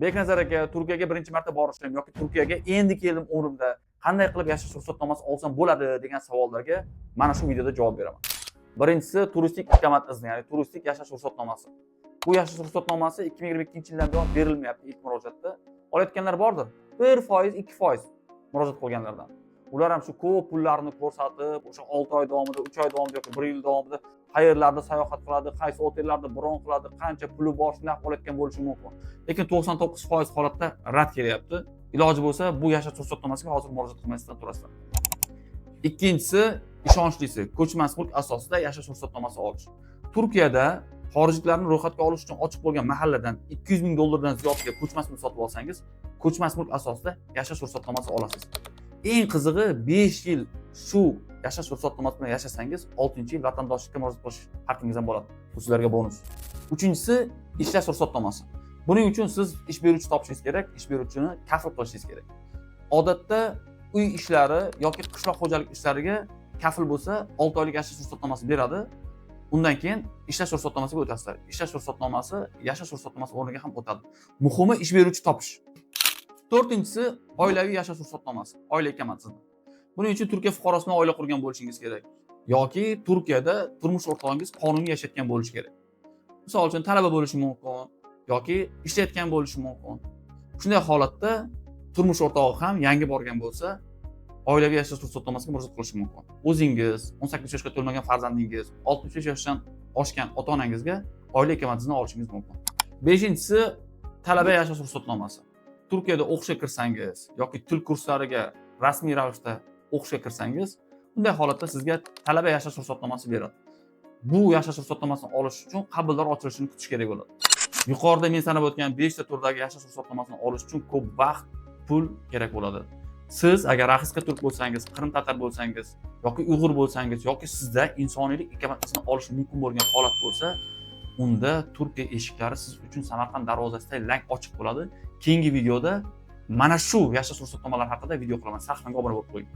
Beknazar aka, Turkiyaga birinchi marta borishim yoki Turkiyaga endi keldim umrimda, qanday qilib yashash ruxsatnomasi olsam bo'ladi degan savollarga mana shu videoda javob beraman. Birinchisi turistik ikamat izni, ya'ni turistik yashash ruxsatnomasi. Bu yashash ruxsatnomasi 2022-yildan buyon berilmayapti ilk murojaatda. Olayotganlar bordir. 1%, 2% murojaat qilganlardan. Ular ham shu ko'p pullarni ko'rsatib, o'sha 6 oy davomida, 3 oy davomida yoki 1 yil davomida qayerlarda sayohat qiladi, qaysi otellarda bron qiladi, qancha puli bor, shunday olayotgan bo'lishi mumkin. Lekin 99% holatda rad kelyapti. Iloji bo'lsa, bu yashash ruxsatnomasiga hozir murojaat qilmasdan turasizlar. Ikkinchisi, ishonchlisi, ko'chmas mulk asosida yashash ruxsatnomasi olish. Turkiyada xorijliklarni ro'yxatga olish uchun ochiq bo'lgan mahalladan 200 ming dollardan ziyodga ko'chmas mulk sotib olsangiz, ko'chmas mulk asosida yashash ruxsatnomasi olasiz. Eng qizig'i, 5 yil shu yashash ruxsatnomasi bilan yashasangiz, 6-yil vatandoshlikka murojaat qilish haqqingiz ham bo'ladi. Bu sizlarga bonus. Uchinchisi, ishlash ruxsatnomasi. Buning uchun siz ish beruvchi topishingiz kerak, ish beruvchini kafil qilishingiz kerak. Odatda uy ishlari yoki qishloq xo'jalik ishlariga kafil bo'lsa, 6 oylik yashash ruxsatnomasi beradi. Undan keyin ishlash ruxsatnomasiga o'tasizlar. Ishlash ruxsatnomasi yashash ruxsatnomasi o'rniga ham o'tadi. Muhimi, ish beruvchi topish. To'rtinchisi, oilaviy yashash ruxsatnomasi, oila ikamat izni. Buning uchun Turkiya fuqarosi bilan oila qurgan bo'lishingiz kerak yoki Turkiyada turmush o'rtog'ingiz qonuniy yashayotgan bo'lishi kerak. Misol uchun, talaba bo'lishi mumkin yoki ishlayotgan bo'lishi mumkin. Shunday holatda turmush o'rtog'i ham yangi borgan bo'lsa, oilaviy yashash ruxsatnomasiga murojaat qilishi mumkin. O'zingiz, 18 yoshga to'lmagan farzandingiz, 65 yoshdan oshgan ota onangizga oila ikamat izni olishingiz mumkin. Beshinchisi, talaba yashash ruxsatnomasi. Turkiyada o'qishga kirsangiz yoki til kurslariga rasmiy ravishda o'qishga kirsangiz, bunday holatda sizga talaba yashash ruxsatnomasi beradi. Bu yashash ruxsatnomasini olish uchun qabuldor ochilishini kutish kerak bo'ladi. Yuqorida men sanab o'tgan 5 ta turdagi yashash ruxsatnomasini olish uchun ko'p vaqt, pul kerak bo'ladi. Siz agar ahiska turk bo'lsangiz, qrim tatar bo'lsangiz yoki uyg'ur bo'lsangiz yoki sizda insoniylik ikamat izni olish mumkin bo'lgan holat bo'lsa, unda Turkiya eshiklari siz uchun Samarqand darvozasida lang ochiq bo'ladi. Keyingi videoda mana shu yashash ruxsatnomalari haqida video qilaman. Sahifamga obuna bo'lib qo'ying.